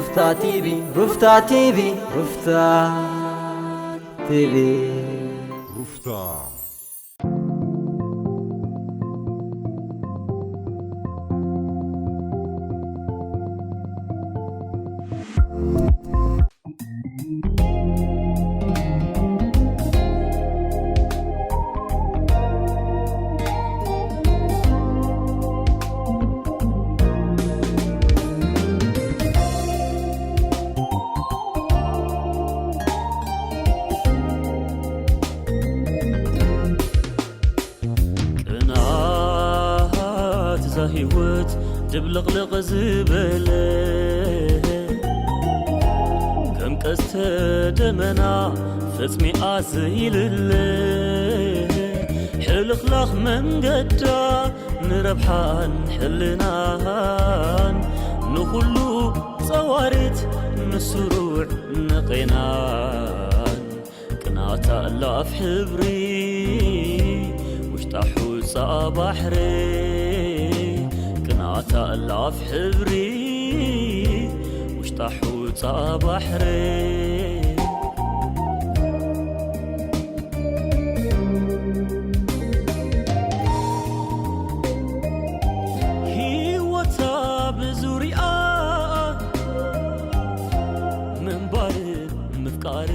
ሩፍታ ቲቪ፣ ሩፍታ ቲቪ፣ ሩፍታ ቲቪ። ሩፍታ። ቅንኣት እዛ ህይወት ድብልቕልቕ ዝበለ፣ ከም ቀስተ ደመና ፈጽሚኣ ዘይልለ፣ ሕልኽላኽ መንገዳ ንረብሓን ሕልናን፣ ንኹሉ ጸዋሪት ንስሩዕ ንቄናን። ቅንኣታ እላፍ ሕብሪ ውሽጣ ሑጻ ባሕሪ፣ ቅንኣታ እላፍ ሕብሪ ውሽጣ ሑጻ ባሕሪ። ህይወታ ብዙርያ ምንባር ምፍቃር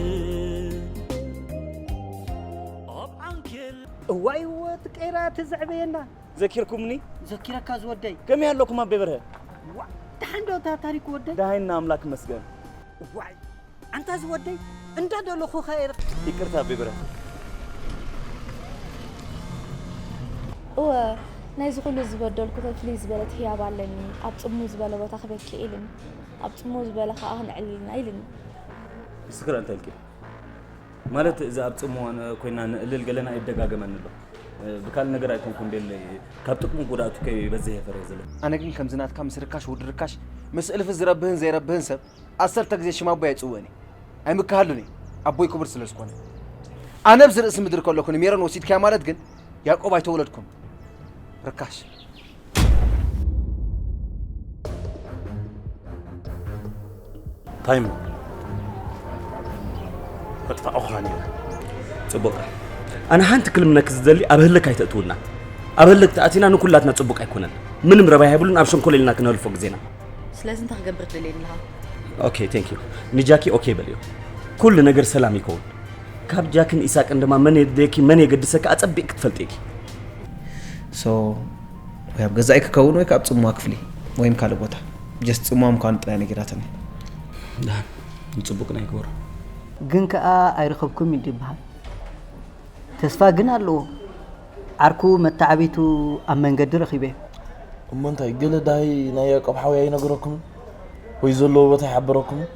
ኣብ ዓንኬል። እዋይ፣ ወት ቀይራ ትዘዕበየና። ዘኪርኩምኒ? ዘኪረካ ዝወደይ። ከመይ ኣለኩም ኣቤ በርሀ? ዋ፣ ደሓን ዶ እታ ታሪክ ወደይ? ደሃይና ኣምላክ ይመስገን። ዋይ፣ ኣንታ ዝወደይ፣ እንዳደለኹ ኸይር። ይቅርታ ኣቤ በርሀ። እወ፣ ናይዚ ኩሉ ዝበደልኩ ፍልይ ዝበለት ህያብ ኣለኒ። ኣብ ጽምው ዝበለ ቦታ ክበኪ ኢልኒ። ኣብ ጽምው ዝበለ ከኣ ክንዕልልና ኢልኒ። ንስኺ እንታይ ኢልኪ? ማለት፣ እዚ ኣብ ጽምዋ ኮይና ንእልል ገለና ኣይደጋገመን ኣሎ። ብካል ነገር ኣይኮንኩን ቤለይ፣ ካብ ጥቅሙ ጉድኣቱ ከይበዝሕ እየ ፈርየ ዘለኹ። ኣነ ግን ከምዚ ናትካ ምስ ርካሽ ውድ ርካሽ፣ ምስ እልፊ ዝረብህን ዘይረብህን ሰብ ዓሰርተ ግዜ ሽም ኣቦይ ኣይጽውእን እየ። ኣይምክሃሉን እየ፣ ኣቦይ ክቡር ስለ ዝኾነ። ኣነ ኣብዚ ርእሲ ምድሪ ከለኹ ንሜሮን ወሲድካያ ማለት ግን ያዕቆብ ኣይተወለድኩን። ርካሽ። ታይም። መጥፋእኹኻ ነይሩ። ጽቡቕ። ኣነ ሓንቲ ክልምነኪ ዝደሊ፣ ኣብ ህልክ ኣይተእትውና። ኣብ ህልክ ተኣቲና ንኩላትና ጽቡቕ ኣይኮነን። ምንም ረብሓ የብሉን፣ ኣብ ሸንኮለል ኢልና ክነህልፎ ግዜና። ስለዚ እንታይ ክገብር ትደልየኒ ኣለኻ? ኦኬ፣ ቴንክ ዩ። ንጃኪ ኦኬ በልዮ። ኩሉ ነገር ሰላም ይከውን። ካብ ጃክን ኢሳቅን ድማ መን የድልየኪ መን የገድሰኪ ኣጸቢቕ ክትፈልጢ ኢኪ። ሶ፣ ወይ ኣብ ገዛኢ ክከውን ወይ ካብ ጽምዋ ክፍሊ ወይም ካልእ ቦታ። ጀስት ጽምዋ ምዃኑ ጥራይ ነጊራተኒ። ደሓን፣ ንጽቡቕ ናይ ግበሮ። ግን ከኣ ኣይረኸብኩም እዩ ዝበሃል። ተስፋ ግን ኣለዎ። ዓርኩ መተዓቢቱ ኣብ መንገዲ ረኺበ። እሞ እንታይ፣ ገለ ዳሃይ ናይ ያዕቆብ ሓወይ ኣይነገረኩምን? ወይ ዘለዎ ቦታ ኣይሓበረኩምን?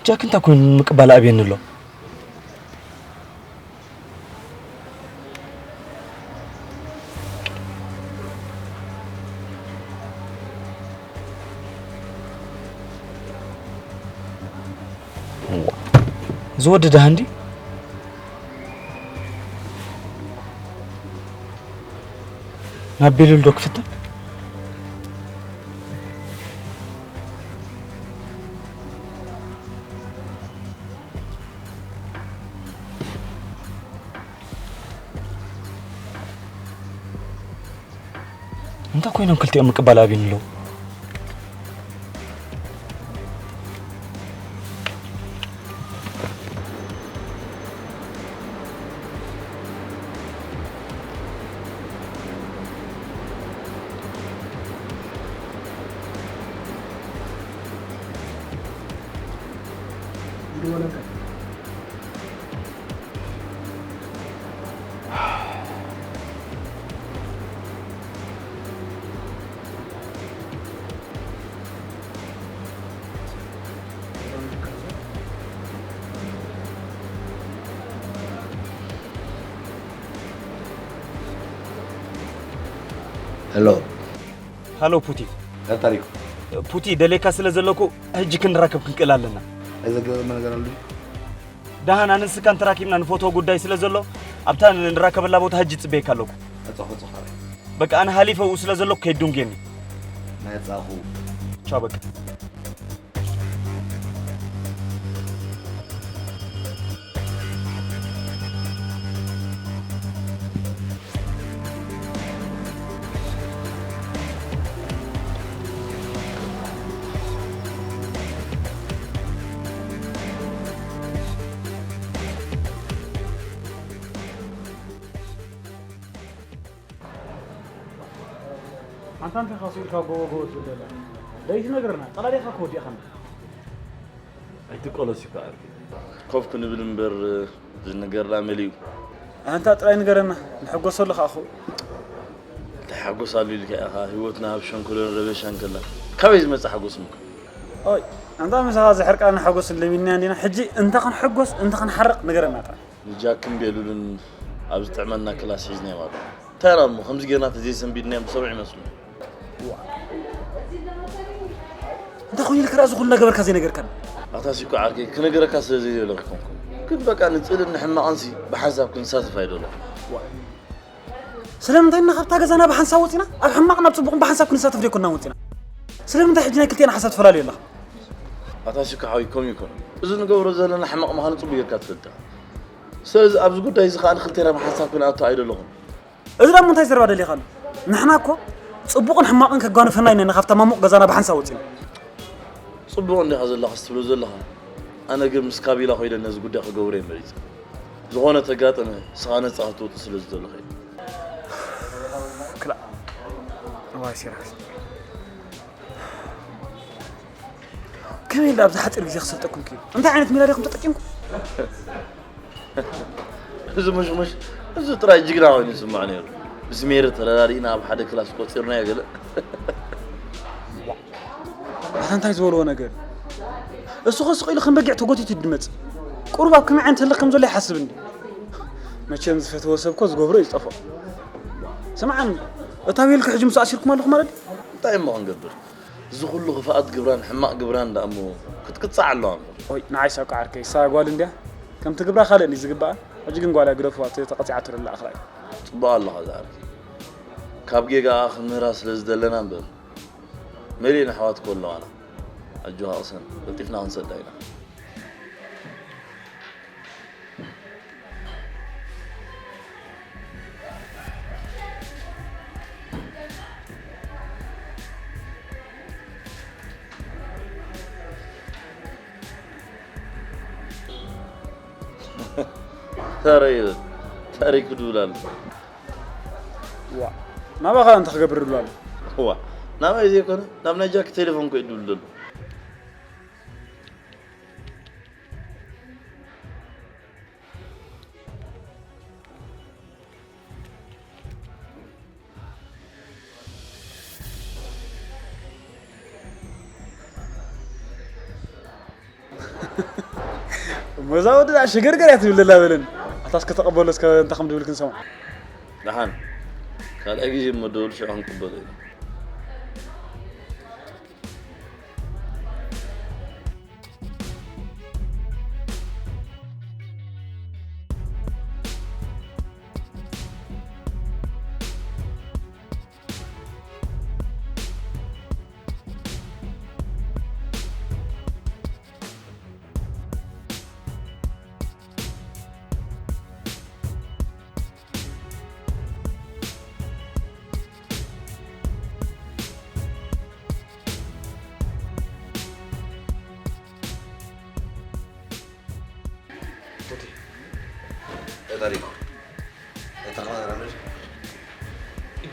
ጃክ እንታይ ኮይኑ ምቅባል ኣብየኒ ኣሎ? እዋ፣ እዚ ወዲ ደሃ እንዲ ናብ ቤሉል ዶ ክፍተን? እንታይ ኮይኖም ክልቲኦም ምቅባል ኣብዩኒ ኣለዉ? ሄሎ። ሃሎ ፑቲ። ታሪኩ። ፑቲ፣ ደሌካ ስለ ዘለኩ፣ ሕጂ ክንራከብ ክንክእል ኣለና። ኣይዘገርም ነገር ኣሎ። ደሃን ኣነ ንስካን ተራኪብና ንፎቶ ጉዳይ ስለ ዘሎ፣ ኣብታ ንራከበላ ቦታ ሕጂ ጽበየካ ኣለኩ። ኣጻኹ፣ ኣጻኹ። በቃ ኣነ ሃሊፈ ኡ ስለ ዘለኩ ከይድ ዱንጌኒ። ናይ ኣጻኹ። ቻው በቃ። ኣንታ እንታይ ኢኻ ስኢልካ ጎቦ ጎቦ ትብል ዘላ? ደይትነግረና፣ ጠላዲኻ ክወዲእኻና። ኣይትቆለስ እኮ ዓርኪ። ኮፍ ክንብል እምበር ዝነገርና መሊኡ። ኣንታ ጥራይ ንገረና፣ ንሕጎሰሉ ከኣ እኮ። ተሓጎሳሉ ኢልካ ኢኻ ህይወትና ኣብ ሸንኮለል ረበሻን ከላ። ካበይ ዝመጽእ ሓጎስ ምኮ? ኦይ፣ ኣንታ ምሳኻ ዝሕርቃኒ ሓጎስ ለሚድና እንዲና። ሕጂ እንተ ክንሕጎስ፣ እንተ ክንሓርቕ ንገረና ጥራይ። ንጃክን ቤሉልን ኣብ ዝጥዕመና ክላስ ሒዝናዮም ኣሎ። እንታይ ደኣ እሞ ከምዚ ጌርና ተዘይሰንቢድናዮም ዝሰምዑ ይመስሉ። እንታይ ኮይኑ ኢልካ ደኣ እዚ ኩሉ እናገበርካ ዘይነገርካኒ? ኣታ ሲኮ ዓርከይ ክነግረካ ስለ ዘይደለኹ ኣይኮንኩን። ግን በቃ ንጽልን ንሕማቕንሲ ብሓንሳብ ክንሳተፍ ኣይደለኹን። ስለምንታይ ኢና ካብታ ገዛና ብሓንሳብ ወጺና? ኣብ ሕማቕን ኣብ ጽቡቕን ብሓንሳብ ክንሳተፍ ዘይኮንና ወጺና? ስለምንታይ ሕጂ ናይ ክልቴና ሓሳብ ትፈላለዩ ኣለኻ? ኣታ ሲኮ ሓወይ ከምኡ ኣይኮነን። እዚ ንገብሮ ዘለና ሕማቕ ምዃኑ ጽቡቕ ጌርካ ትፈልጥ ኢኻ። ስለዚ ኣብዚ ጉዳይ እዚ ከኣ ንክልቴና ብሓንሳብ ክንኣቱ ኣይደለኹን። እዚ ደሞ እንታይ ዘረባ ደሊኻ ኣሎ? ንሕና እኮ ጽቡቕን ሕማቕን ከጓንፈና ኢና ኢና ካብታ ማሙቕ ገዛና ብሓንሳብ ወጺና። ጽቡቕ እንዲኻ ዘለኻስ ትብሎ ዘለኻ? ኣነ ግን ምስ ካቢላ ኮይነ ነዚ ጉዳይ ክገብሮ እየ መሪጸ። ዝኾነ ተጋጠመ ንስኻ ነጻ ክትወጽእ ስለ ዝደለኹ እየ። ክላእ። እዋይ ሲራክ። ከመይ ኢለ ኣብዚ ሓጺር ግዜ ክሰልጠኩም ክኢሉ? እንታይ ዓይነት ሜላ ዲኹም ተጠቂምኩም? እዚ ሙሽሙሽ፣ እዚ ጥራይ ጅግና ኮይኑ ይስማዕ ነይሩ። ምስ ሜሪ ተረዳዲእና ኣብ ሓደ ክላስ ቆጺርናዮ ገለ። ኣታ እንታይ ዝበልዎ ነገር? እሱ ኸ ስቕ ኢሉ ከም በጊዕ ተጎቲቱ ድመጽ። ቁሩብ ኣብ ከመይ ዓይነት ህልኽ ከም ዘሎ ይሓስብ እንዲ። መቸም ዝፈተወ ሰብ እኮ ዝገብሮ እዩ ዝጠፍኦ። ስምዓኒ፣ እታ ዌልካ ሕጂ ምስ ኣሲርኩም ኣለኹም ማለት ድዩ? እንታይ እሞ ክንገብር? እዚ ኩሉ ክፍኣት ግብራን ሕማቕ ግብራን ደኣ እሞ ክትቅጻዕ ኣለዋ እምበር። ኦይ፣ ንዓይ ሳብ ዓርከይ፣ እሳ ጓል እንድያ። ከምቲ ግብራ ካልእ እንድዩ ዝግብኣ። ሕጂ ግን ጓላ ግደፍዋ፣ እቲ ተቐጺዓቶ ደላ ኣኽላ እዩ። ጽቡቕ ኣለኻ ዝዓርከይ። ካብ ጌጋኣ ክምህራ ስለ ዝደለና እምበር። መሊእን ኣሕዋት እኮ ኣለዋና። ኣጆኻ ቅሰን፣ ቀልጢፍና ክንሰዳ ኢና። ታረይ ታሪክ ዱላል ዋ ናባኻ እንታይ ክገብር ዱላል ዋ ናባይ ዘይኮነ ናብ ናይ ጃክ ቴሌፎን ኮ ይድውል ዘሎ ወዛ ወዲ ደኣ ሽግርግር እያ ትብል ዘላ በለኒ። ኣታ እስከ ተቐበሎ እስከ እንታይ ከም ድብል ክንሰምዖ። ደሓን። ካልኣይ ግዜ እሞ ደውል ሽዑ ክንቅበሎ ኢና። ፉቲ። እንታይ ታሪኩ? እንታይ ተቐራረበ?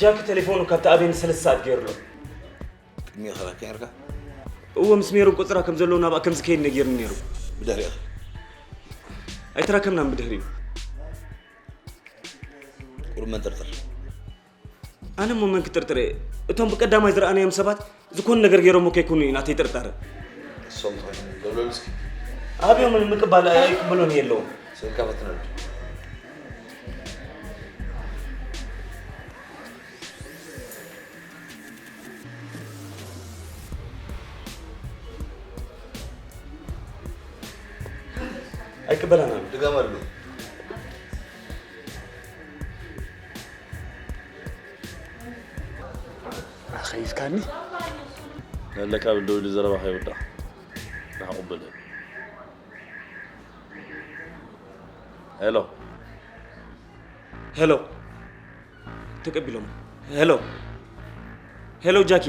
ጃኪ ቴሌፎኑ ካብቲ ኣቤን ሰለስተ ሰዓት ገይሩሎ። ቅድሚኡ ከረከ ነርካ? እዎ፣ ምስ ሜሮን ቆጽራ ከም ዘለዎ ናብኣ ከም ዝከይድ ነጊርኒ ነይሩ። ብድሕሪኡ? ኣይተራከብናን ብድሕሪኡ። ቁሩብ መንጠርጠር። ኣነ እሞ መን ክጥርጥር እየ? እቶም ብቀዳማይ ዝረኣናዮም ሰባት ዝኾነ ነገር ገይሮሞ ከይኮኑ እዩ ናተይ ጥርጣረ። እሶም ትኾይኑ ደውለሉ እስኪ። ኣብዮም ምቅባል ኣይቅበሎን እየ ኣለዎም። ስልካ ፈትነሉ። ኣይቅበላን ኣሎ። ድገመሉ። ኣኸይፍካኒ? ነለካ ብልውሊ ዘረባ ከይውዳእ። ንሓቁ በለ። ሄሎ። ሄሎ። ተቀቢሎም። ሄሎ። ሄሎ ጃኪ።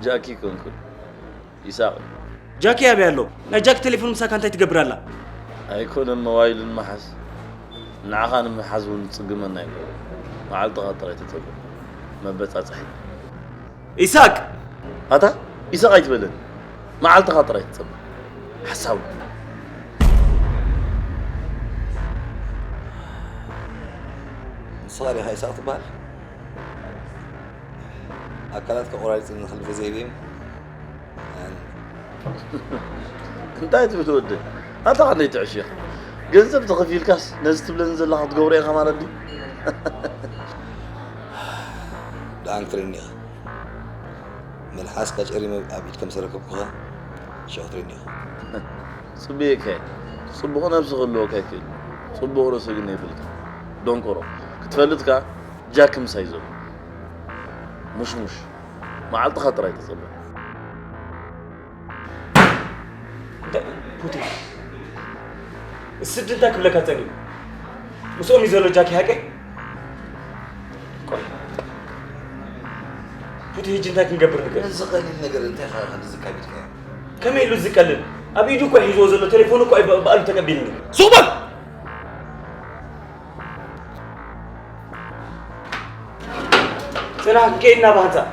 ጃኪ ኮንኩ። ይሳቅ። ጃኪ ኣበይ ኣሎ? ናይ ጃኪ ቴሌፎን ምሳካ እንታይ ትገብር ኣላ? ኣይኮነን ሞባይል ንምሓዝ። ንዓኻ ንምሓዝ እውን ጽግመና ኣይኮነን። መዓልትኻ ጥራይ ተጸበ። መበጻጽሒ። ኢሳቅ! ኣታ ኢሳቅ ኣይትበለኒ። መዓልትኻ ጥራይ ትጸበ። ሓሳዊ። ንስኻ ዲኻ ኢሳቅ ትበሃል? ኣካላትካ ቆራሪጽ ንኽልተ ዘይብዮም። እንታይ ትብል ወዲ? ኣታ ከመይ ትዕሽ ኢኻ? ገንዘብ ተኸፊልካስ ነዚ ትብለኒ ዘለኻ ክትገብሮ ኢኻ ማለት ድዩ? ደኣ እንክርኒ ኢኻ። መልሓስካ ጨሪመ ኣብ ኢድ ከም ዝተረከብኩኻ ሽዑ ክትርኒ ኢኻ። ጽቡቕ እየ። ጽቡቕ ነብሲ ክህልወካ ይክእል። ጽቡቕ ርእሲ ግን የብልካ። ደንቆሮ። ክትፈልጥካ ጃክ ምሳይ ዘሎ። ሙሽሙሽ። መዓልትኻ ጥራይ ተጸበ። እንታይ ፑቲ? ስዲ እንታይ ክብለካ ጸኒሑ? ምስኦም እዩ ዘሎ ጃኪ ሓቀይ? ቆይ። ፑቲ፣ ሕጂ እንታይ ክንገብር ንክእል? ነዚ ቀሊል ነገር እንታይ ኢኻ ክንድዚ ካቢድካዮ? ከመይ ኢሉ ዝቀልል? ኣብ ኢዱ እኮ ሒዝዎ ዘሎ ቴሌፎን እኮ እዩ ብ-፣ ብኣሉ ተቀቢልኒ። ሱቕ በል! ጽናሕ፣ ከይድና ብሓንሳብ።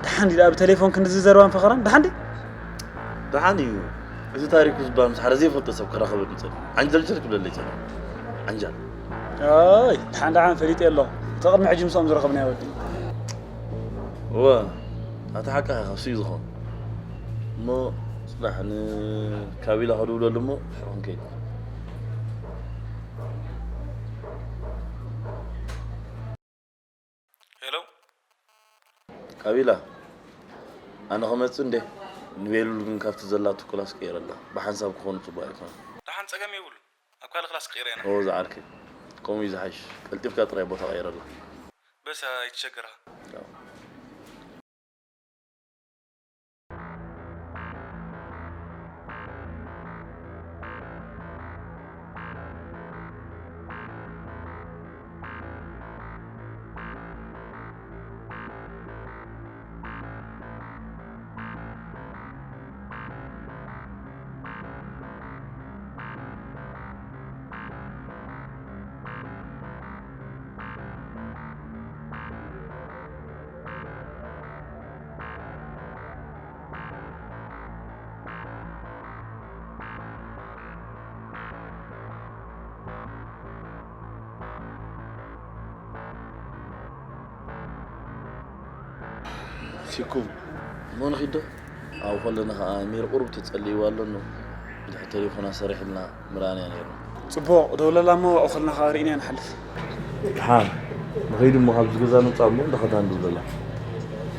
ደሓን ድዩ ደኣ ብቴሌፎን ክንድዚ ዘረባን ፈኸራን? ደሓን ድዩ? ደሓን እዩ። እዚ ታሪኩ ዝበሃል ምስ ሓደ ዘይፈልጦ ሰብ ክራኸበኒ ጸኒሑ። ዓንጀልጀል ክብለለይ ጸኒሑ። ዓንጃል። ኣይ፣ ደሓን ደሓን ፈሊጠ ኣለኹ። እቲ ቅድሚ ሕጂ ምስኦም ዝረኸብናዮ ወዲ። እወ፣ ኣታ ሓቅኻ ኢኻ፣ እሱ እዩ ዝኾን። እሞ ጽናሕ፣ ንካቢላ ከድውለሉ እሞ ድሕሪ ክንከይድ። ሄሎ። ካቢላ፣ ኣነ ክመጽእ እንዴ? ንቤሉል ግን ካብቲ ዘላቶ ክላስ ቀይረላ። ብሓንሳብ ክኾኑ ጽቡቕ ኣይኮነን። ደሓን ጸገም የብሉን። ኣብ ካልእ ክላስ ቀይረ ኢና። ኦ፣ ዝዓርከይ። ከምኡ እዩ ዝሓይሽ። ቀልጢፍካ ጥራይ ቦታ ቀይረላ። በስ ኣይትሸገር። ቻው። ሲኩም፣ እሞ ንኺድ ዶ? ኣብኡ ከለና ኸዓ ሚር ቁሩብ ተጸልይዋ ኣሎ እሞ፣ ብድሕሪ ቴሌፎና ሰሪሕልና ምርኣናያ ነይርና። ጽቡቕ፣ ደውለላ እሞ ኣብኡ ከለና ኸዓ ርኢናያ ንሓልፍ። ደሓን፣ ንኸይድ እሞ ካብዚ ገዛ ንውጻእ እሞ፣ እንዳኸድና ንደውለላ።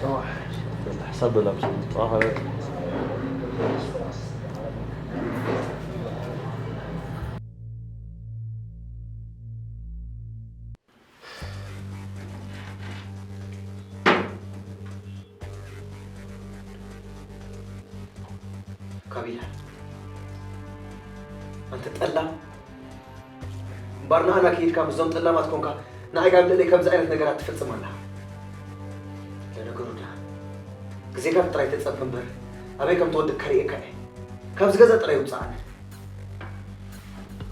ረዋሕ። በል፣ ሓሳብ በላ፣ ምስ ንውጻእ ኸዓ። ካቢላ፣ ኣንተ ጠላም፣ እምበር ንኣና ከይድካ ምስዞም ጠላማት ኮንካ ንዓይ ካብ ልዕለይ ከምዚ ዓይነት ነገራት ትፍጽም ኣላ። ለነገሩ ድኣ ግዜካ ጥራይ ተጸበ እምበር ኣበይ ከም ትወድቅ ከርእየካ እየ። ካብዚ ገዛ ጥራይ ውጻእ ኣነ።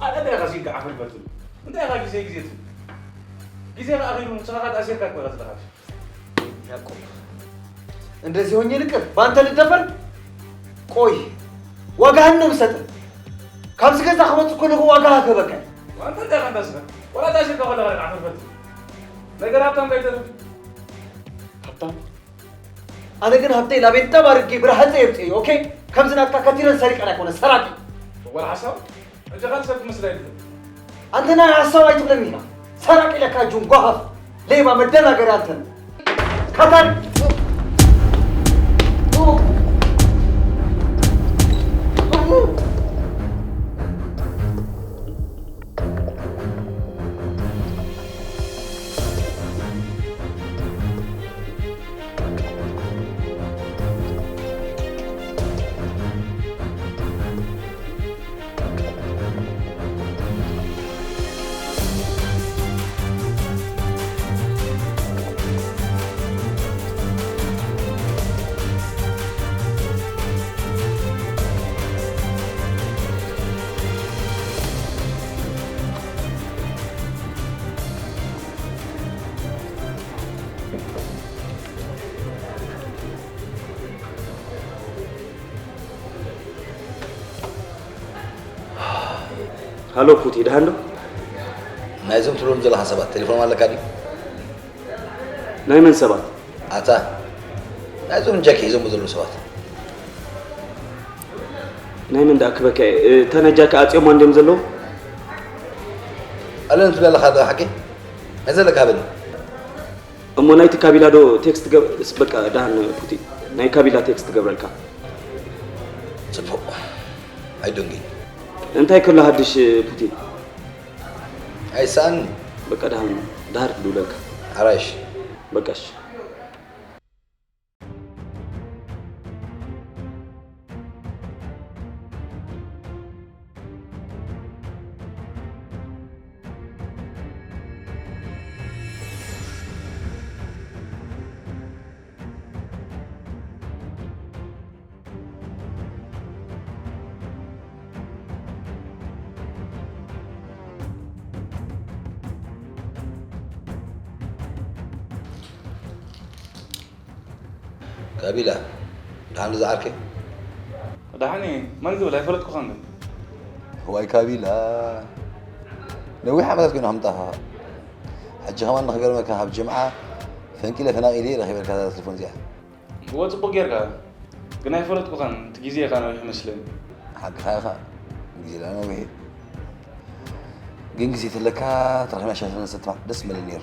ኣነ እንታይ ኢኻ ሲልካ ዓፈር በትሉ? እንታይ ኢኻ ግዜ ግዜ ትብል? ግዜ ከኣ ኣኺሉ ንስኻ ከኣ ተኣሲርካ እኮ ኢኻ ዘለኻ። ያዕቆብ፣ እንደዚህ ሆኜ ልቅር? በአንተ ልደፈር? ቆይ፣ ዋጋህን ነው የምሰጥህ። ካብዚ ገዛ ክወጽእ ከለኹ ዋጋ ክህበካ እየ። ዋንታ እንታይ ኢኻ እንዳስኻ? ዋላ ተኣሲርካ ከለኻ ኢኻ ዓፈር በትሉ። ነገር ሃብታም ከይተርፍ። ሃብታም? ኣነ ግን ሃብተይ ላቤት ጠብ ኣድርጌ ብረሃፀ የምፅእ እዩ። ኦኬ፣ ከምዚ ናትካ ከቲረን ሰሪቀን ኣይኮነ፣ ሰራቂ። ወላ ሓሳብ እጃኻ ሰብ ትመስል ኣይትብል። ኣንተ ናይ ሓሳብ ኣይትብለኒ ኢኻ። ሰራቂ ኢለካ ጁን ጓሃፍ፣ ሌባ፣ መደናገሪ ኣንተ። ካታሪ። ሃሎ ፉቲ፣ ደሓን ዶ? ናይዞም ትብሎም ዘለኻ ሰባት ቴሌፎን ኣለካ ድዩ? ናይ መን ሰባት? ኣታ፣ ናይዞም ጃኪ ሒዞም ዘለዉ ሰባት። ናይ መን ደኣ ክበካ እየ? እታ ናይ ጃኪ ኣጽዮማ እንድዮም ዘለዉ? ኣለን ትብል ኣለኻ ዶ ሓቂ? ናይ ዘለካ ሃበኒ። እሞ ናይቲ ካቢላ ዶ ቴክስት ገብ-፣ እስ በቃ ደሓን ፉቲ፣ ናይ ካቢላ ቴክስት ገብረልካ። ጽቡቕ። ኣይዶንጊ። እንታይ ከሎ ሃድሽ ፉቲ? ኣይሰኣን። በቃ ደሓን፣ ደሓር ክድውለልካ። ኣራይሽ። በቃሽ። ካቢላ፣ ደሓን ዶ ዝዓርከይ? ደሓን እየ። መን ዝብል ኣይፈለጥኩኻን ግን። እዋይ ካቢላ፣ ነዊሕ ዓመታት ኮይኑ ከምጣኻ። ሕጂ ከማን ንኽገርመካ፣ ካብ ጅምዓ ፈንቂለ ፈናቒለ ረኺበልካ እዛ ቴሌፎን እዚኣ። እወ፣ ጽቡቕ ጌርካ። ግን ኣይፈለጥኩኻን፣ እቲ ግዜ ኢኻ ነዊሕ መስለኒ። ሓቅኻ ኢኻ፣ ግዜ ላ ነዊሕ እዩ። ግን ግዜ ተለካ፣ ተረኺብና ሻሂ ክንሰቲ ደስ ምበለኒ ነይሩ።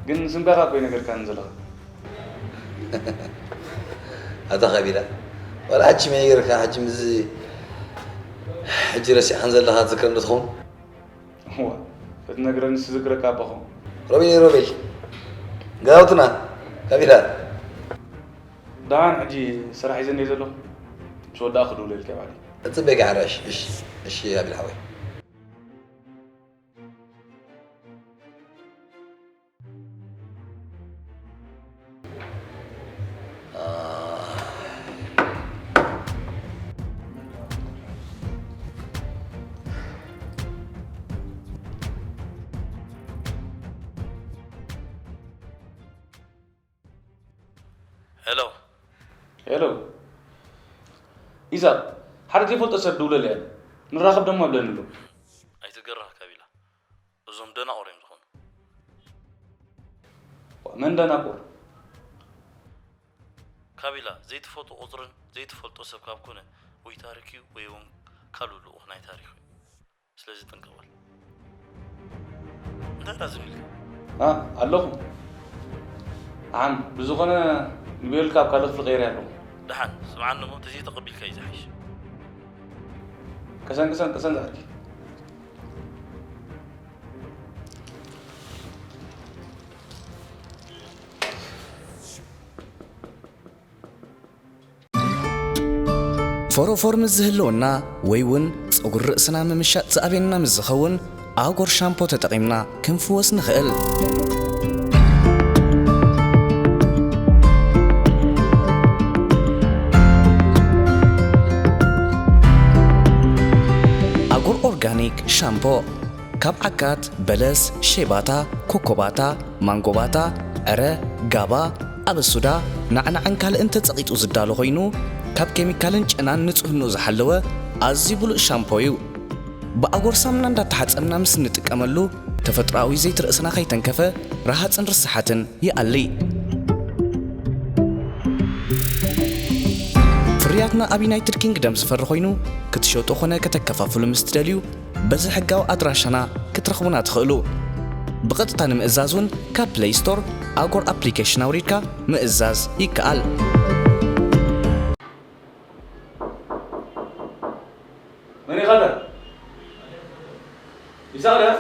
ግን ስምካ እኮ ኣይነገርካን ዘለኻ። ኣታ ካቢላ፣ ዋላ ሕጂ መን ይገርካ፣ ሕጂ ምስዚ ሕጂ ረሲዕካን ዘለኻ ትዝክረኒ ዶ ትኸውን? እዋ፣ ክትነግረንስ ዝዝክረካ እባ ኸውን። ሮቤል፣ ሮቤል፣ ገዛውትና፣ ካቢላ። ደሓን፣ ሕጂ ስራሕ ሒዘ እንድየ ዘለኹ። ምስ ወዳእኩ ክድውለልካ እየ ባዕለይ። እጽበየካ ሕራይ። እሺ፣ እሺ፣ ካቢላ ሓወይ። ሄሎ። ሄሎ። ኢዛ፣ ሓደ ዘይፈልጦ ሰብ ድውለለይ ኣሎ። ንራኸብ ደሞ ኣብለኒ ኣሎ። ኣይትገረህ ካቢላ። እዞም ደናቑር እዮም ዝኾኑ። ዋ፣ መን ደናቑር? ካቢላ ዘይትፈልጦ ቁፅርን ዘይትፈልጦ ሰብ ካብ ኮነ ወይ ታሪክ እዩ ወይ እውን ካልእ ልኡኽ ናይ ታሪክ እዩ። ስለዚ ጥንቀቕ በል። እንታይ ዳዝም ኢልካ? ኣ ኣለኹ። ዓም ብዝኾነ ንቤሉካ ኣብ ካልእ ክፍሊ ቀይረ ኣለኹ። ደሓን ስምዓኒ እሞ ተዘይተቐቢልካ እዩ ዝሓይሽ። ቅሰን ቅሰን ቅሰን ዝዓርከይ። ፎሮፎር ምስ ዝህልወና ወይ እውን ጸጉሪ ርእስና ምምሻጥ ዝኣብየና ምስ ዝኸውን ኣጎር ሻምፖ ተጠቒምና ክንፍወስ ንኽእል። ኣጎር ኦርጋኒክ ሻምፖ ካብ ዓካት፣ በለስ፣ ሼባታ፣ ኮኮባታ፣ ማንጎባታ፣ ዕረ፣ ጋባ፣ ኣበሱዳ፣ ናዕናዕን ካልእን ተጸቒጡ ዝዳሎ ኮይኑ፣ ካብ ኬሚካልን ጨናን ንጽህንኡ ዝሓለወ ኣዝዩ ብሉጽ ሻምፖ እዩ። ብኣጎር ሳሙና እንዳተሓጸብና ምስ እንጥቀመሉ፣ ተፈጥሮኣዊ ዘይቲ ርእስና ከይተንከፈ፣ ረሃጽን ርስሓትን ይኣሊ። ፍርያትና ኣብ ዩናይትድ ኪንግደም ዝፈሪ ኮይኑ፣ ክትሸጦ ኾነ ከተከፋፍሉ ምስ ትደልዩ፣ በዚ ሕጋዊ ኣድራሻና ክትረኽቡና ትኽእሉ። ብቐጥታ ንምእዛዝ እውን ካብ ፕለይ ስቶር ኣጎር ኣፕሊኬሽን ኣውሪድካ ምእዛዝ ይከኣል። መን ኢኻ? ይስሐቕ ድያ?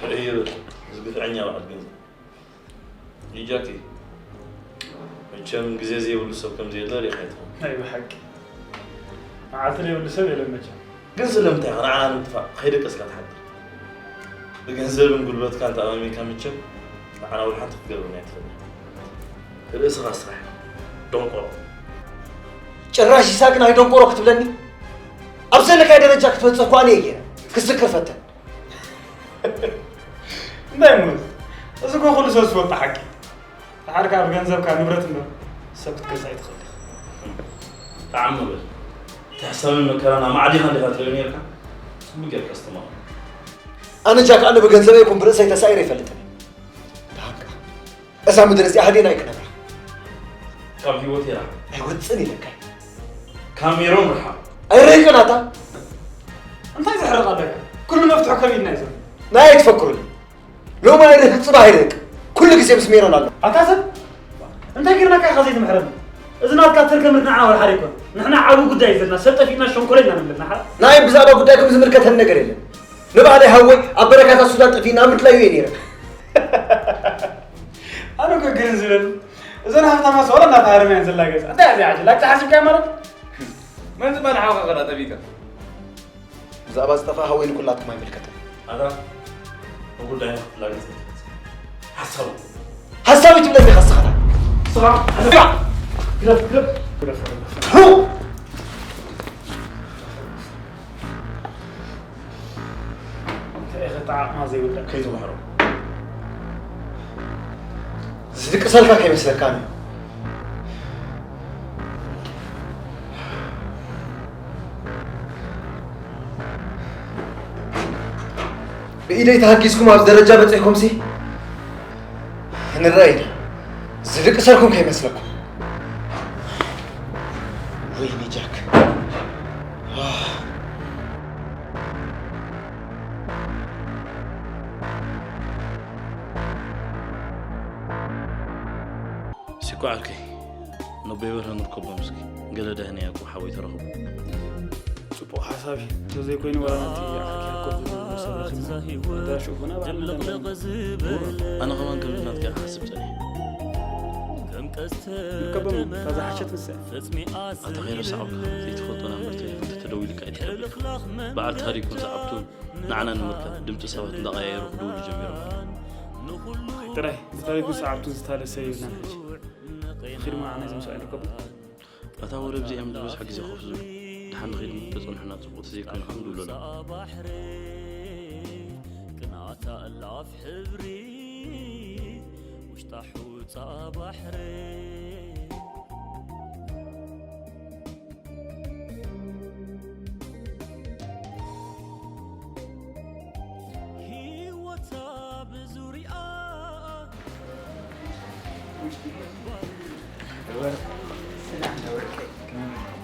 ሕይር ዝግፍዐኛ በዓል ገንዘብ። ይጃኪ፣ መቸም ግዜ ዘይብሉ ሰብ ከም ዘየለ ሪኢኻ ኣይትኸውን። ናይ ብሓቂ። መዓልቲ ዘይብሉ ሰብ የለን መቸም። ግን ስለምንታይ ኢኻ ንዓና ንምጥፋእ ከይደቀስካ ትሓድር? ብገንዘብን ጉልበትካን ተኣማሚንካ መቸም ንዓና ወላ ሓንቲ ክትገብረና ኣይትኽእልን። ርእስኻ ስራሕ፣ ደንቆሮ። ጭራሽ ይሳቅ ናይ ደንቆሮ ክትብለኒ? ኣብ ዘለካይ ደረጃ ክትበጽሕ እኮ ኣነ እየ ክዝክር ፈተን። እንታይ ሙዝ? እዚ እኮ ኩሉ ሰብ ዝፈልጦ ሓቂ። ደሓር ካብ ገንዘብካ ንብረት እምበር ሰብ ክትገዝእ ኣይትኽእል ኢኻ። ጣዕም በል። እቲ ሕሰምን መከራን ኣማዕዲኻ እንዲኻ ትርኢ ነይርካ? ጽቡቅ ጌርካ ኣስተማቕሮ። ኣነ ጃክ፣ ኣነ ብገንዘበይ ይኹን ብርእሰይ ተሳኢረ ኣይፈልጥን። ደሓንካ እዛ ምድሪ እዚኣ ሃዲና ኣይክነብራ። ካብ ህይወት የራ። ኣይወፅን ኢለካ። ካብ ሜሮን ርሓቕ። ኣይርሕቅን ኣታ። እንታይ ዘሕርቕ ኣለካ? ኩሉ መፍትሑ ከቢድና እዩ ዘሎ። ናይ ኣይትፈክሩኒ። ሎሚ ኣይርህቅ፣ ጽባሕ ኣይርህቅ። ኩሉ ግዜ ምስ ሜሮን ኣሎ። ኣታ ሰብ፣ እንታይ ጌርናካ ኢኻ ዘይትምሕረና? እዚ ናትካ ተርገ ምርናዕና ወላ ሓደ ኣይኮነ። ንሕና ዓቢ ጉዳይ እዩ ዘለና። ሰብ ጠፊእና ሸንኮለል ኢና ንብል ንሓ። ናይ ብዛዕባ ጉዳይኩም ዝምልከተኒ ነገር የለን። ንባዕለይ ሃወይ ኣብ በረካታት ሱዳን ጠፊእና ምድላዩ እየ ነይረ። ኣነ እኮ ግርም ዝብለኒ፣ እዘን ሃፍታማት ዋላ እናተሃረማ እየን ዘላገጻ። እንታይ እያ እዚኣ ዓጀብ? ላግጺ ሓሲብካያ ማለት? መን ዝበለ ሓውካ ከዳ ጠፊእካ? ብዛዕባ ዝጠፍኣ ሃወይ ንኩላትኩም ኣይምልከትን። ኣታ ንጉዳይና ክትላገጽ ኣይትመጽእ። ሓሳዊ። ሓሳዊ ትብለኒ ኢኻ እስኻ። እስኻ። ግረፍ፣ ግረፍ። ግረፍ። እንታይ ኢኻ እቲ ዓቕማ ዘይብልካ? ከይትምሕሮ። ዝድቅሰልካ ከይመስለካ እዩ። ብኢደይ ተሃጊዝኩም ኣብዚ ደረጃ በጺሕኩምሲ ንረኣይ ኢና። ዝድቅሰልኩም ከይመስለኩም። ወይኒ ጃክ። ሲኮ ዓርከይ፣ ነቦይ በርሀ ንርከቦም እስኪ። ገለ ዳህንያ እኮ ሓወይ ተረኽቡ። ጽቡቕ ሓሳብ እዩ። እንተዘይኮይኑ ዋላ ነቲ ዓርኪ ያዕቆብ ዝብሎ ሰብ ረኺብና ኣድራሽኡ ኮነ ኣብ ዓለም ኣነ ከማን ከምዚ ናትካ ክሓስብ ጸኒሐ። ንርከቦም እታ ዝሓሸት ንሳ እያ። ኣታ ከይረሳዕኩ ዘይትፈልጦ ናምበር ቴሌፎን ተተደዊሉካ ኣይትቀበል። በዓል ታሪኩን ሰዓብቱን ንዓና ንምርካብ ድምጺ ሰባት እንዳቐያየሩ ክድውሉ ጀሚሮም ኣለዉ። ጥራይ ብታሪኩን ሰዓብቱን ዝታለሰ የብልናን ሕጂ። ኺድ እሞ ንዓና እዞም ሰብኣይ ንርከቦም። ኣታ ወረ ብዚኦም ዝበዝሐ ግዜ ኮፍ ዝበሉ። ደሓን ንኺድ እሞ ተጸንሑና ጽቡቕ ተዘይኮይኑ ኸዓ ንድውለሎም። ቅንኣታ እላፍ ሕብሪ ውሽጣ ሑጻ ባሕሪ።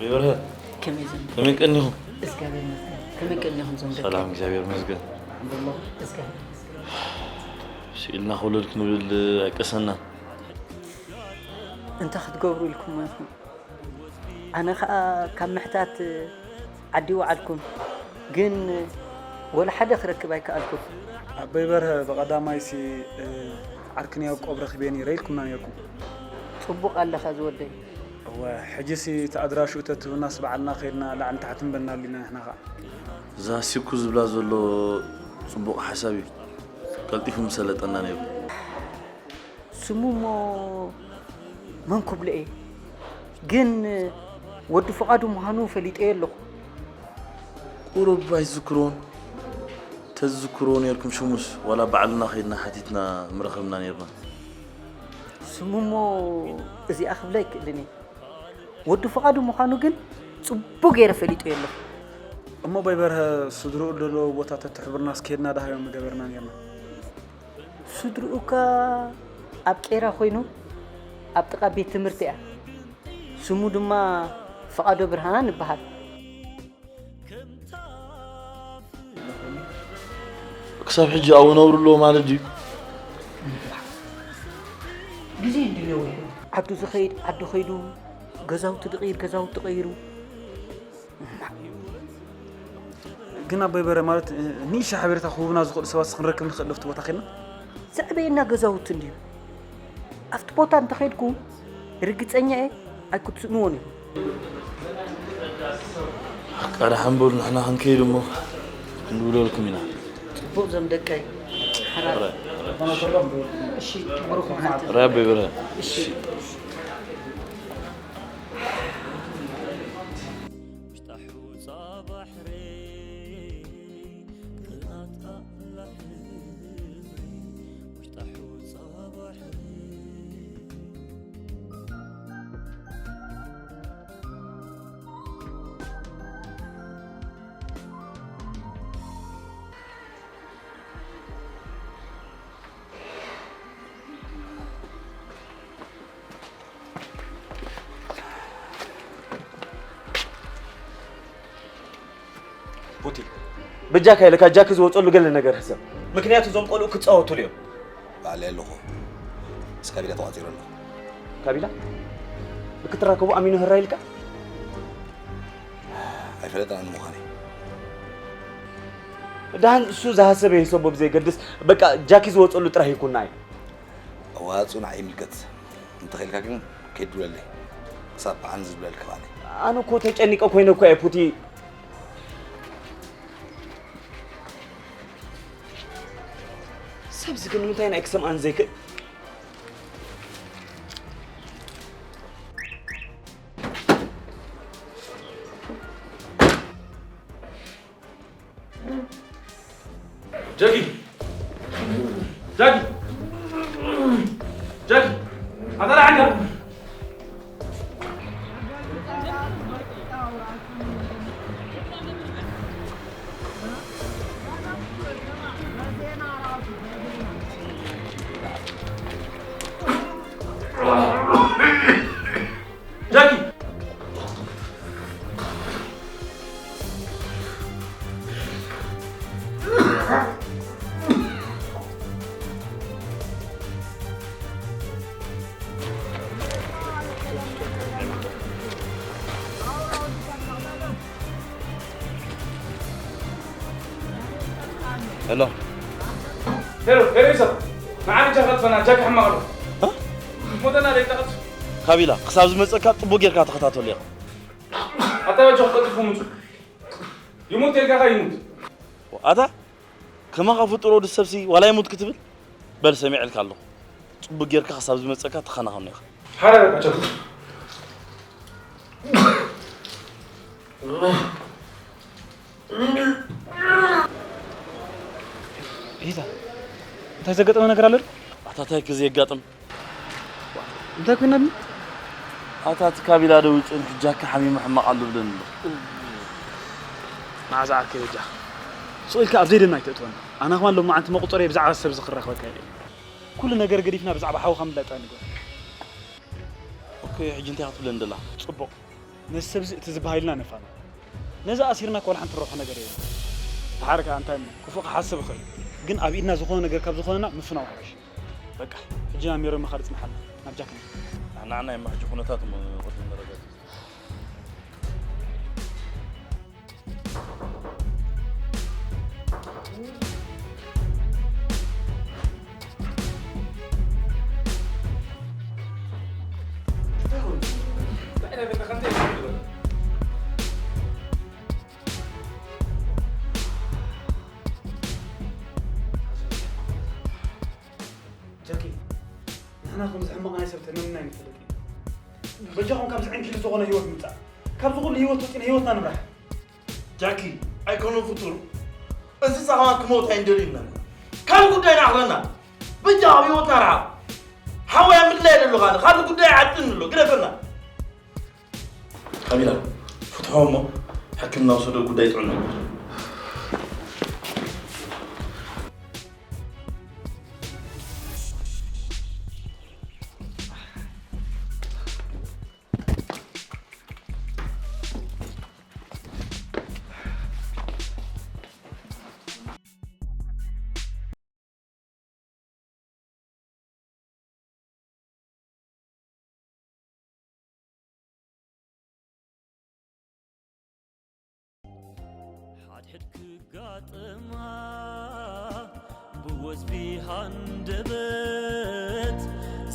ይበርሀ። ከመይ ዘም-? ከመይ ቀኒኹም? እግዚኣብሔር ይመስገን። ከመይ ቀኒኹም ዘም ደቂ? ሰላም፣ እግዚኣብሔር ይመስገን። እግዚኣብሔር ይመስገን። ስኢልና ክውለድ ክንብል ኣይቀሰናን። እንታይ ክትገብሩ ኢልኩም ኢኹም? ኣነ ኸኣ ካብ ምሕታት ዓዲ ወዓልኩም፣ ግን ወላ ሓደ ክረክብ ኣይከኣልኩን። ኣቦይ በርሀ፣ ብቐዳማይሲ፣ እ፣ ዓርክን ያዕቆብ ረኺበ ነይረ ኢልኩምና ነይርኩም። ጽቡቕ ኣለኻ ዝወደይ። እወ፣ ሕጂሲ እቲ ኣድራሽኡ ተትህቡናስ ባዕልና ኸይድና ላዕልን ታሕትን በልናሉ ኢና ንሕና ኸኣ። እዛ ሲኩ ዝብላ ዘሎ ጽቡቕ ሓሳብ እዩ። ቀልጢፉ ምሰለጠና ነይሩ። ስሙ እሞ መን ክብሎ እየ? ግን ወዲ ፍቓዱ ምዃኑ ፈሊጠዮ ኣለኹ። ቁሩብ ኣይትዝክርዎን? ተዝዝክርዎ ነይርኩም ሽሙስ ዋላ ባዕልና ኸይድና ሓቲትና ምረኸብና ነይርና። ስሙ እሞ እዚኣ ክብላ ኣይክእልን እየ። ወዲ ፍቓዱ ምዃኑ ግን ጽቡቕ ገይረ ፈሊጠዮ ኣለኹ። እሞ ኣቦይ በርሀ ስድርኡ ዘለዎ ቦታ ተትሕብሩናስ ከይድና ደሃዮም ምገበርና ነይርና። ስድርኡ እኳ ኣብ ቄራ ኮይኑ ኣብ ጥቓ ቤት ትምህርቲ እያ። ስሙ ድማ ፍቓዶ ብርሃን ይበሃል። ክሳብ ሕጂ ኣብኡ ነብሩ ኣለዎ ማለት ድዩ? ግዜ እንድዩ ነዊሑ። ዓዱ ዝኸይድ ዓዱ ኸይዱ፣ ገዛውቲ ዝቕይር ገዛውቲ ቀይሩ። ግን ኣቦይ በርሀ ማለት፣ እ፣ ንእሽተይ ሓበሬታ ክህቡና ዝኽእሉ ሰባት ክንረክብ ንኽእል ዶ ኣብቲ ቦታ ኸይድና? ዘዕበየና ገዛውቲ እንድዩ። ኣብቲ ቦታ እንተኸይድኩም ርግጸኛ እየ ኣይክትስእንዎን ኢኹም። ቃ ደሓን በሉ፣ ንሕና ክንከይድ እሞ ክንድውለልኩም ኢና። ጽቡቕ ዞም ደቀይ። ሓራር። እሺ፣ ብሩኽ መዓልቲ። ራቢ ብረ። እሺ። ውሽጣ ሑጻ ባሕሪ ቅንኣት ኣምላኽ ህዝቢ ውሽጣ ሑጻ ባሕሪ። ቡቲ፣ በጃካ ኢለካ ጃኪ ዝወፀሉ ገለ ነገር ሕሰብ። ምክንያቱ እዞም ቆልዑ ክፃወቱሉ እዮም። ባዕለይ ኣለኹ። ምስ ካቢላ ተቋፂሩ ኣለኹ። ካቢላ? ብክትራከቡ ኣሚኑ ህራ ኢልካ? ኣይፈለጠን ኣነ ምዃነይ። ደሓን እሱ ዝሃሰበ ይሰቦ ብዘይገድስ፣ በቃ ጃኪ ዝወፀሉ ጥራሕ ይኩና እዩ። ኣዋፅኡ ንዓይ ይምልከት። እንተኸኢልካ ግን ከይድውለለይ። ክሳብ ብዓን ዝብለልካ ባዕለይ። ኣነ እኮ ተጨኒቀ ኮይነ እኮ እየ ፑቲ። ሰብዚ ግን ንምንታይ ናይ ክሰምኣን ዘይክእል? ጃኪ! ጃኪ! ጃኪ! ኣታ ደሓንካ? ጃኪ! ሄሎ። ሄሎ፣ ሄሎ፣ ይሰብ። ንዓኒ ጃክ ኣጥፈና፣ ጃክ ሕማቕ ኣሎ። እ? ሞተና ደይ ጠቐሱ። ካቢላ፣ ክሳብ ዝመጸካ ጽቡቕ ጌርካ ተኸታተሎ ኢኻ። ኣታ በጃኹ ቀልጥፉ ምጹ። ይሙት ኢልካ ኸ ይሙት። ኣታ ከማኻ ፍጡር ወዲ ሰብሲ ዋላ ይሙት ክትብል? በል ሰሚዐልካ ኣለኹ። ጽቡቕ ጌርካ ክሳብ ዝመጸካ ተኸናኸኖ ኢኻ። ሓራረ በጃኹ። ኢታ፣ እንታይ ዘጋጠመ ነገር ኣሎ ድዩ? ኣታ ታይ ክዘየጋጥም? እንታይ ኮይና ድዩ? ኣታ እቲ ካቢላ ዶ ውፅእን ሕጃካ ሓሚሙ ሕማቕ ኣሎ ብለኒ ኣሎ። መዓዝ ዓርከይ በጃኻ? ስቕ ኢልካ ኣብ ዘይደና ኣይተእትወና። ኣነ ከማን ሎማዓንቲ መቑፀርየ ብዛዕባ ሰብ ዝኽራኸበካ እየ። ኩሉ ነገር ገዲፍና ብዛዕባ ሓውኻ ምላጥ ንግበር። ሕጂ እንታይ ክትብለኒ ደላ? ጽቡቕ። ነዚ ሰብ እዚ እቲ ዝበሃል ኢልና ነፋንዎ። ነዚ ኣሲርና እኮ ወላ ሓንቲ ንረብሖ ነገር የለን። ደሓር ከኣ እንታይ እሞ ክፉእ ክሓስብ ይኽእል እዩ። ግን ኣብ ኢድና ዝኾነ ነገር ካብ ዝኾነና ምፍናው ይሕሽ። በቃ፣ ሕጂ ናብ ሜሮን ምኻድ ይጽንሓልና። ናብ ጃክ ንኺድ። ንሕና ናይ ሕጂ ኩነታት እሞ ቅድሚ ነረጋግጽ። ጃኪ፣ ንሕና ከምዚ ሕማቕ ናይ ሰብ ተመንና ኣይንፈልጥ ኢና። በጃኹም ካብዚ ዕንኪሊል ዝኾነ ህይወት ምጻእ። ካብዚ ኩሉ ህይወት ወጺና ህይወትና ንምራሕ። ጃኪ፣ ኣይኮነን ፍጡር። እንስሳ ከማን ክመውት ኣይንደልዩን ኣለና። ካልእ ጉዳይና ኣኽለና። በጃ ኣብ ህይወትና ርሓቕ። ሓወይ ኣብ ምድላይ ዘለኻ፣ ካልእ ጉዳይ ዓጥን ኣሎ፣ ግደፈና። ካሚላ፣ ፍትሖ እሞ ሕክምና ውሰዶ፣ ጉዳይ ጥዕና። ሓድሕድ ክጋጥማ ብወዝቢ ሃንደበት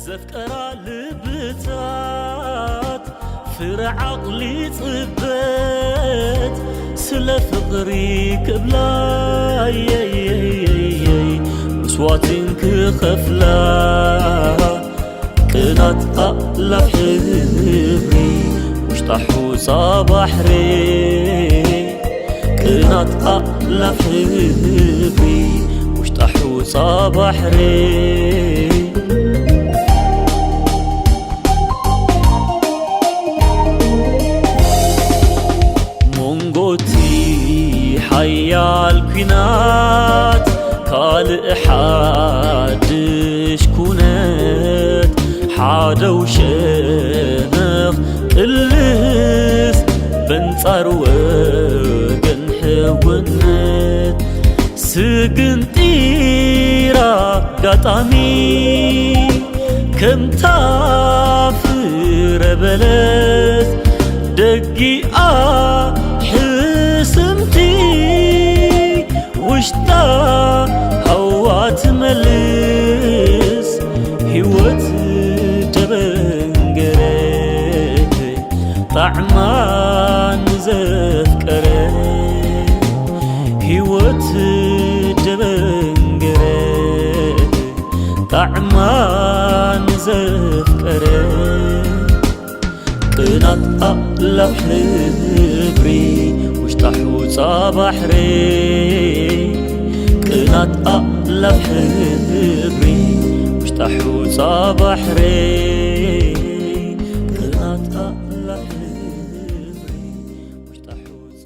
ዘፍቀራ ልብታት ፍረ ዓቕሊ ጽበት ስለ ፍቕሪ ክብላ የየየየይ መስዋዕትን ክኸፍላ ቅናት ኣእላፍ ሕብሪ ውሽጣ ሑጻ ባሕሪ ቅናት ኣእላፍ ሕብሪ ውሽጣ ሑጻ ባሕሪ ሞንጎቲ ሓያል ኲናት ካልእ ሓድሽ ኩነት ሓደው ሸነኽ ቅልስ በንጻር ወገን ሕውነት ስግንጢር ኣጋጣሚ ከምታ ፍረ በለስ ደጊኣ ሕስምቲ ውሽጣ ሃዋ ትመልስ ህይወት ደበንገረት ጣዕማ ንዘፍቀረ ህይወት ደበንገረ ጣዕማ ንዘፍቀረ ቅናት ኣእላፍ ሕብሪ ውሽጣ ሑጻ ባሕሪ ቅናት ኣእላፍ ሕብሪ ውሽጣ ሑጻ ባሕሪ